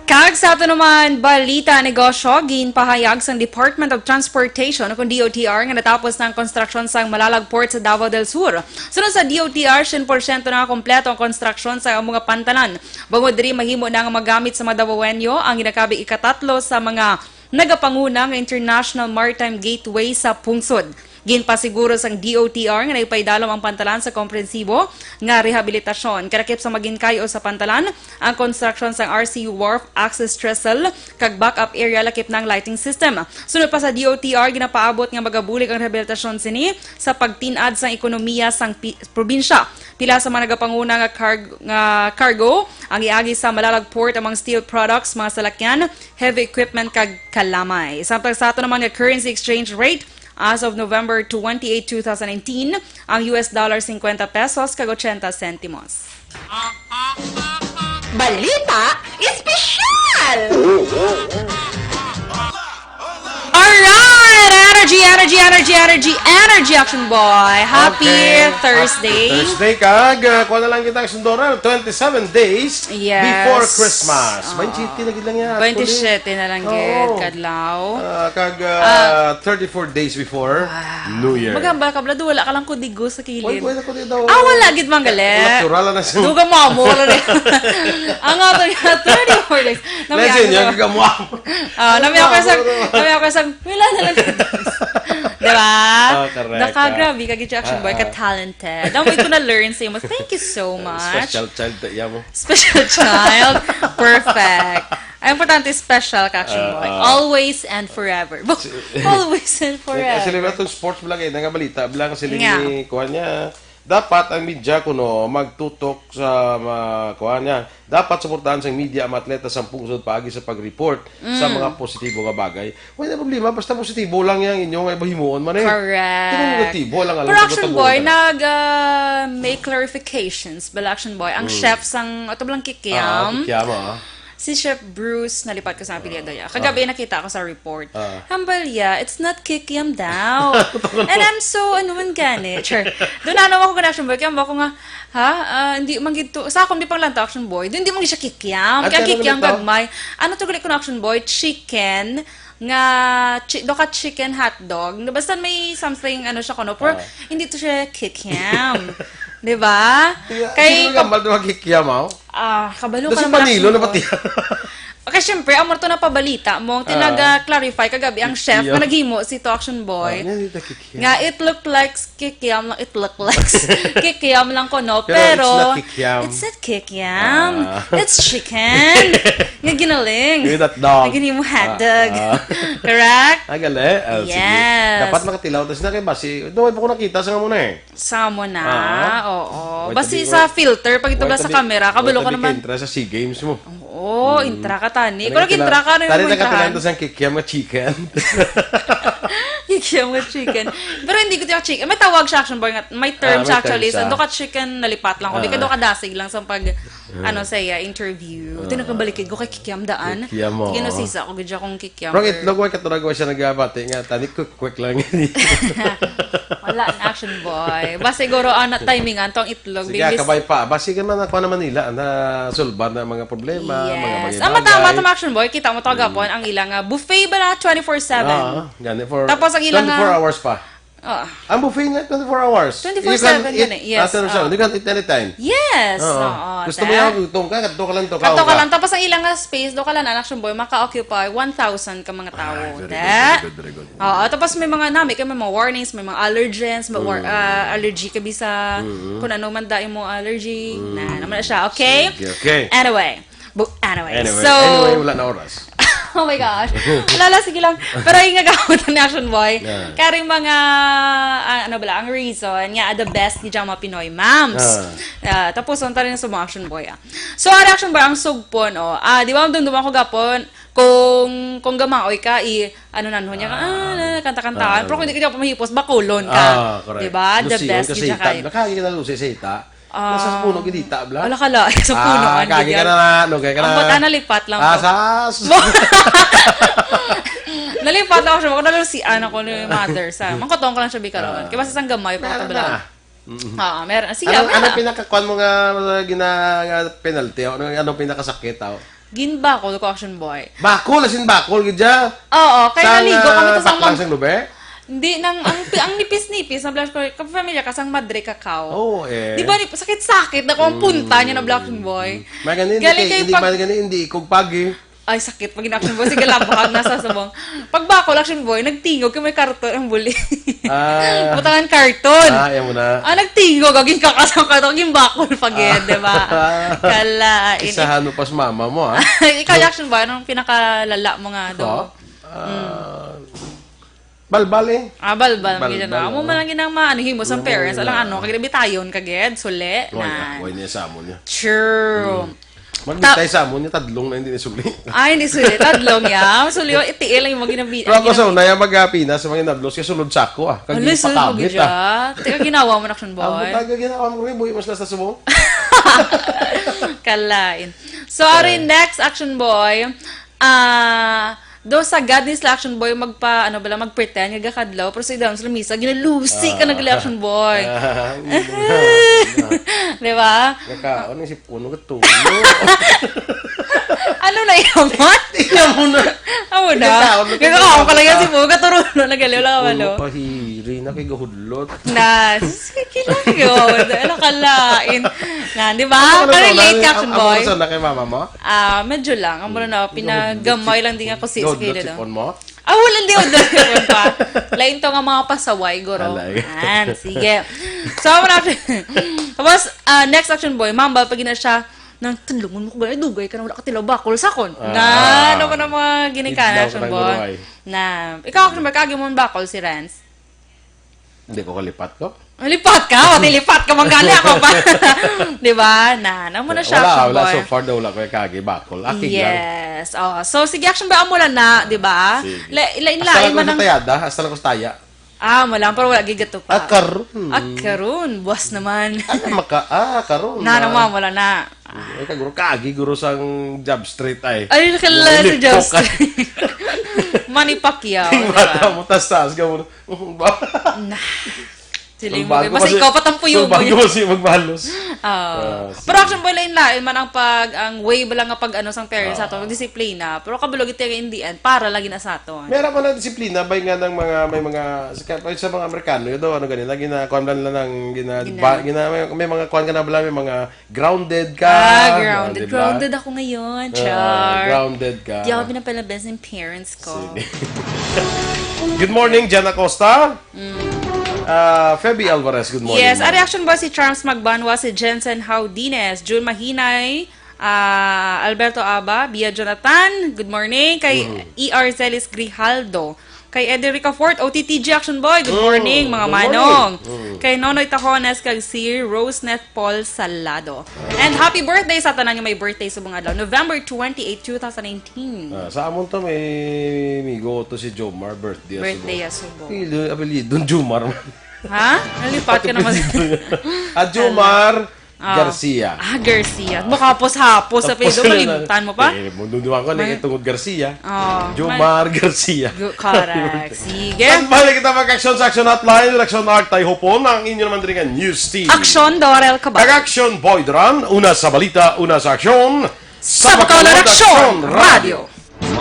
Kag sa ato naman balita negosyo, ginpahayag sang Department of Transportation, o kon D O T R, nga natapos na ang konstruksyon sang Malalag Port sa Davao del Sur. Sunod sa D O T R, sien porsyento na kompleto ang konstruksyon sa mga pantalan. Bangod diri, mahimo na nga magamit sa mga Davaoenyo ang ginakabig ikatatlo sa mga nagapanguna nga International Maritime Gateway sa pungsod. Ginpasiguro sang D O T R nga nagpaidalom ang pantalan sa komprehensibo nga rehabilitasyon. Kalakip sa maginkayo sa pantalan, ang konstruksyon sang R C U wharf, access trestle, kag backup area, lakip na ang lighting system. Sunod pa sa D O T R, ginapaabot nga magabulig ang rehabilitasyon sini sa pagtin-ad sang ekonomiya sang pi-, probinsya. Pila sa mga nagapanguna nga carg-, nga cargo ang iagi sa Malalag Port, among steel products, mga salakyan, heavy equipment, kag kalamay. Samtang sa ato naman nga currency exchange rate, as of November twenty-eight, two thousand nineteen, ang U S dollar, fifty pesos kag eighty sentimos. Balita Espesyal! Alright! Energy, energy, energy, energy, energy, Action Boy! Happy Okay. Thursday! Happy Thursday, kag, uh, kuha na lang kita, Action Dora, twenty-seven days Yes. before Christmas. Oo. Twenty-seven na gid lang yan, actually. Twenty-seven na lang Oo. gid, kadlaw. Ah, kag, ah, Ah. thirty-four days before Ah. New Year. Magambal ka, Vlad, wala ka lang kudigo sa kilid. Wala, wala ko di daw. Ah, wala gid man gali. Natural na siya. Duga mo, amo, wala na. Ang ato nga, thirty-four days. Namiyaw Lesson, ko. yung gamuam. Ah, namiyaw ko sa, Wala, wala. namiyaw ko sa, wala na lang. Di ba? Ah, correct, Naka, ah. grabe ka, gid, Action Boy, Ah, ah. ka-talented. Ang ko na-learn sa imo. Thank you so much. Special child ta iya mo. Special child. Perfect. Ang importante, special ka, Action Ah, Boy. ah. Always and forever. Always and forever. Actually, itong sports mo lang eh, nangabalita, bilang sila Nga. ni, kuha niya, dapat ang media kuno magtutok sa mga, kuha niya, dapat suportahan sang media ang mga atleta sa pungsod paagi sa pag-report sa Mm. mga positibo nga bagay. Wala na problema, basta positibo lang yang inyo nga himuon man eh. Correct. Pero negatibo lang, alam Pero ko, Action boy, nag, ah, make clarifications. Bala, Action Boy, ang Mm. chef sang, ato lang Ah, kikiam. kikiam, ah. Si Chef Bruce, nalipat ko sa apelyido niya. Kagabi Ah. nakita ko sa report. Ah. Hambal ya, it's not kikiam daw. And I'm so, ano man gani. Char. Doon na naman ko na, Action Boy. Kaya ba ako nga, ha? Ah, hindi man gito. Sa akong di pang lang to, Action Boy. Doon di man siya kikiam. Ate, Kaya ano kikiam ulit to? gagmay. Ano to gali ko na, Action Boy? Chicken nga chi-, do ka chicken hotdog. Basta may something, ano siya, kuno, pero Ah. hindi to siya kikiam. Di ba? Kaya, Kay sino kab- nagambal doon ang kikiam, ah? Ah, kabalo Doon ka si naman, Panilo Action na Boy. pati. Okay, syempre, amo to na pabalita mo. Ang Ah. tinaga-clarify kagabi ang chef Kikiam. nga naghimo si to Action Boy. Ah, hindi to kikiam. Nga, it look like kikiam lang, it look like kikiam lang ko, no? Pero it's Pero, not kikiam. it's not kikiam. Ah. It's chicken. Nga ginaling. With that dog. Nga ginimo hotdog. Ah, ah. Correct? Ah, gali? Ah, sige. Yes. Dapat makatilaw. Tas na kay basi, doon pa ko nakita sa nga muna eh. Sa mo na, Ah. oo. Wait, Basi sabi ko, sa filter, pag ito wait, ba sa sabi, camera, kabalo wait, ka sabi naman. ka intra sa SEA Games mo. Oo, Mm. intra ka, tani. Tani Kung ka nag-intra ka, ano tani yung ka intrahan? Tani sa kikiam nga chicken. Kikiam nga chicken. Pero hindi ko tiyak chicken. May tawag siya, Action Boy, nga, may term Ah, may siya, term actually. Sa siya. Doka chicken, nalipat lang ko. Di ka Ah. doka dasig lang sa pag, Ah. ano, sa iya, interview. Ah. Di nakabalikid ko kay kikiam daan. Kikiam mo, Sige, oo. nasisa ako, gid siya kung kikiam Pero ang or itlog, why katurag, why siya nagabati nga, tani, quick, quick lang. Wala na, Action Boy. Basta siguro, ah, na-timingan to ang itlog. Sige, Bilis. kabay pa. Basta sige man, ako na Manila, na sulbar na mga problema, Yes. mga bagay-bagay. Ah, matama to, Action Boy. Kita mo to, Mm. gapon, ang ilang, ah, buffet ba na twenty-four seven? Ah, gani for Tapos ang ilang, twenty-four ah, hours pa. Ah. Ang buffet nga, twenty-four hours. Twenty-four seven You can eat gani, yes, at ano siya, ah. you can eat anytime. Yes, Oo. oo, Gusto mo ta. yan, gutom ka, kadto ka lang to, Kadto ka kaon ka. lang. Tapos ang ilang nga space, do ka lang, Action Boy, maka-occupy one thousand ka mga tao. Ah, very Ta. good, very good, very good. Oo, tapos may mga nami, kay may mga warnings, may mga allergens, may war-, Mm. ah, allergy ka bisa, Mm. kung ano man dahil mo allergy, Mm. na naman na siya, okay? Sige, okay. Anyway, Bu- anyway, Anyway, so, anyway, wala na oras. Oh my gosh. Wala lang, sige lang. Pero yung nagawad ni Action Boy, Yeah. karing mga, ah, ano bala, ang reason nga the best ni Jama Pinoy, ma'ams. Ah. Ah, tapos, ang tarin sa mga Action Boy, ah. So, ang Action Boy, ang sugpon, oh. Ah, di ba, dumduman ko gapon, kung, kung gamaoy ka, i, ano na, niya ka, ah, Ah. kanta-kantaan. Ah, Pero kung ano. hindi ka niya mahipos, bakulon ka. Ah, correct. Di ba? The Lucy, best, kasi gid siya ita-, kayo. Nakagi ka na, Lucy, sa ita. Ah. Nasa puno, gid ita, bla? Wala ka la, sa puno, Ah, ang kagi ka gigyan. na na, ano, kaya ka Ang na. bata, nalipat lang Ah, to. sas. Nalipat lang siya. Ako na lang si, ano, ko ni mother sa. Mangkotong ko lang siya, bikaroon. Ah. Kaya basta sang gamay, Meron pagkabala. na. Mm-mm. Ah, meron. Sige, Anong, okay anong na. pinakakuan mo nga, nga gina-, nga penalty? Ano, anong pinakasakit, aw? Ginbakol ko, Action Boy. Bakol, as in bakol, gid siya? Oo, kaya Sa naligo kami nga to sa baklang mga sang lube? Hindi, nang, ang, ang nipis-nipis na blush ko, kapamilya ka sang madre kakao. Oo, eh. Di ba, ni-, sakit-sakit na kung ang punta niya na black boy? Mm. May ganun, hindi Galing kay, kay hindi pag man ganun, hindi ikog pagi. Ay, sakit pag in-action boy. Sige, labakag nasa subong. Pag bako, action boy, nagtingog kay may karton ang buli. Ah. Butangan karton. Ah, yan mo na. Ah, nagtingog, agin kakasang karton, agin bakol pag Ah. di ba? Kala, ini- Isahan mo pas mama mo, ah. Ikaw, action boy, anong pinakalala mo nga do? Ako? Ah, balbal eh. Ah, balbal, Balbal, gid na. Amo oh. man lang gid ang maano, himo sa Amo parents. Alang na. ano, kag bitayon ka gid, suli. Wala, Na. wala niya sa amo niya. True. Mm. Magmitay Ta- sa amo niya, tadlong na hindi na suli. Ay, hindi suli. Tadlong ya. Suli, oh, itiil lang yung mga ginabi-, Pero ako ang sa ginabi- una, yung mag-Pinas, sa mga inablos, kaya sulod sa ako, ah. Kag Ano, sulod mo ipakabit, gid ah. siya? Teka, ginawa mo na action Ang boy. butang ka ginawa mo, Riboy, mas nasa subong. Kalain. So, ari, Eh. next action boy. Ah, do sa God ni sila action boy, magpa, ano bala, mag-pretend nga gakadlaw, pero sa idawon sa lamisa, ginalusi ka Ah. na gali action boy. Ah, mm. Di ba? Naka, ano si Puno ka tulo? Ano na yaman? Tingnan mo na. Amo na. Nagkakaon na Nagkakaon ka lang yan, kayo. si Puno. Katuruno na gali, wala ka Puno malo. pahiri na kay gahudlot. Na, sige lang, yun. Ano ka lain? Na, di ba? Ano, ano, Ka-relate ano, ka, ang, action ang boy. mga na kay mama mo? Ah, medyo lang. Ang muna na, Yung pinagamay lang din ako si Yung Iskeda, no? sipon mo? Ah, wala, hindi, wala, wala pa. Lain to nga mga pasaway, guro. Alay. Yan, sige. So, wala. Tapos, ah, next action boy, mambal, pag ina siya, nang tanlungon mo ko ba, dugay ka na wala ka tilaw bakol sa akon. Ah. Na, ano ko na mga ginikanan, Gitlaw ka action ng boy? guruhay. Na, ikaw, action boy, kagi mo ang bakol si Renz? Hindi ko kalipat ko. Lipat ka, o, tilipat ka, manggali ako pa. Di ba? Na, na mo na siya, Wala, action wala. boy. So far daw wala ko yung kagi bakol. Aking lang. Yes. Oh, so, sige, action boy, amo lang na, di ba? Sige. La-, la-, Hasta lain lang ko man sa ang tayada, hasta lang ko sa taya. Ah, mo lang, pero wala gigato pa. Ah, karon. Ah, karon. Buwas naman. Ano maka, ah, karon, Na, ah. naman, wala na. Ay, kaguro, kagi, guro sang job street ay. Ay, kala Yung sa job lipok ay. street. Manny Pacquiao, Yung di ba? bata mo, tas taas ka mo. Ba? Na. Siling mo, Sulbado basta kasi, ikaw pa tang puyugoy. sulbado kasi magbalos. Ah. Ah, sige. Pero action boy, lain-lain man ang pag, ang way ba lang nga pag, ano, sang parents Ah. sa ato, disiplina. Pero kabulo gid in the end, para lagi na sa ato. Meron man ang disiplina, bay nga ng mga, may mga, sa, sa mga Amerikano, yun daw, ano ganun, lagi na, kuwan lang nila ng, gina, Gina- ba, gina, may, may mga kuwan ka na bala, may mga grounded ka, Ah, grounded. di ba? Grounded ako ngayon, Ah, Char. grounded ka. Di ako pinapalabas ng parents ko. Sige. Good morning, Jan Acosta. Mm. Ah, Feby Alvarez, good morning, Yes, ma'am. ari action boy si Charms Magbanwa, si Jensen Haudines, June Mahinay, ah, Alberto Aba, Bia Jonathan, good morning. Kay Mm. E R Celis Grijaldo, kay Eddie Ricafort, O T T G action boy, good Mm, morning, mga good morning. manong. Mm. Kay Nonoy Tahones, kag si Roseneth Paul Salado. And happy birthday sa tanan nga may birthday subong adlaw, November twenty-eight, two thousand nineteen. Ah, sa amon to, may amigo to si Jomar, birthday ya Birthday subong. ya subong. Pili, apelyido, Jomar. Ha? Nalipat ka naman. Ah, Jomar Ah. Garcia. Ah, Garcia. Makapos-hapos sa Tapos apelyido, na lang. malimtan mo pa? Eh, mo, duduwa ko na May- itungod Garcia. Oh, Jomar Garcia. Gu-, correct. Sige. Standby na kita mag-action sa Action Hotline. Action Art Tay Hopon, ang inyo naman diri nga news team. Action, Dorel Cabal. Ang Action Boy Duran, una sa balita, una sa aksyon. Sa Bacolod Bacolod Action Action Radio. Radio.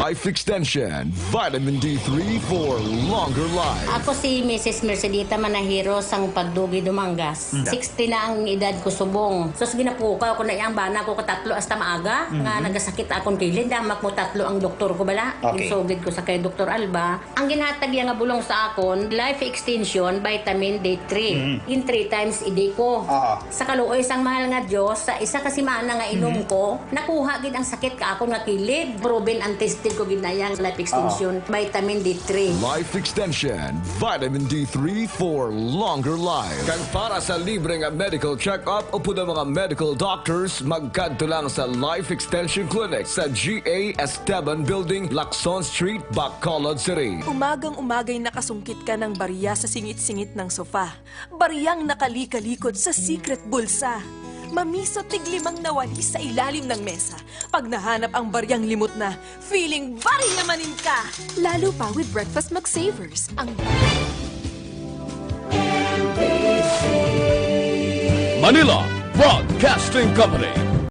Life Extension, Vitamin D three for longer life. Ako si Missus Mercedita Manahiro sang Pagdugi, Dumangas. Sixty na ang edad ko subong. Sus, ginapukaw ko na iyang bana ko katatlo hasta maaga nga nagasakit akon kilid. Damak mo tatlo ang doktor ko bala. Okay. Ginsugid ko sa kay Doktor Alba. Ang ginhatag niya nga bulong sa akon, life extension, vitamin D three. In three times a day ko. Oo. Sa kaluoy sang mahal nga Dios, sa isa ka semana nga inom ko, nakuha gid ang sakit ka akon nga kilid. Proven and tested ko gid na yang life extension, vitamin D three. Life Extension, Vitamin D three for longer life. Kag para sa libre nga medical check-up upod ang mga medical doctors, magkadto lang sa Life Extension Clinic sa G A Esteban Building, Lacson Street, Bacolod City. Umagang-umagay nakasungkit ka ng barya sa singit-singit ng sofa. Baryang nakalikalikot sa secret bulsa. Mamiso tiglimang nawali sa ilalim ng mesa. Pag nahanap ang baryang limot na, feeling barya manin ka! Lalo pa with Breakfast McSavers, ang Manila Broadcasting Company.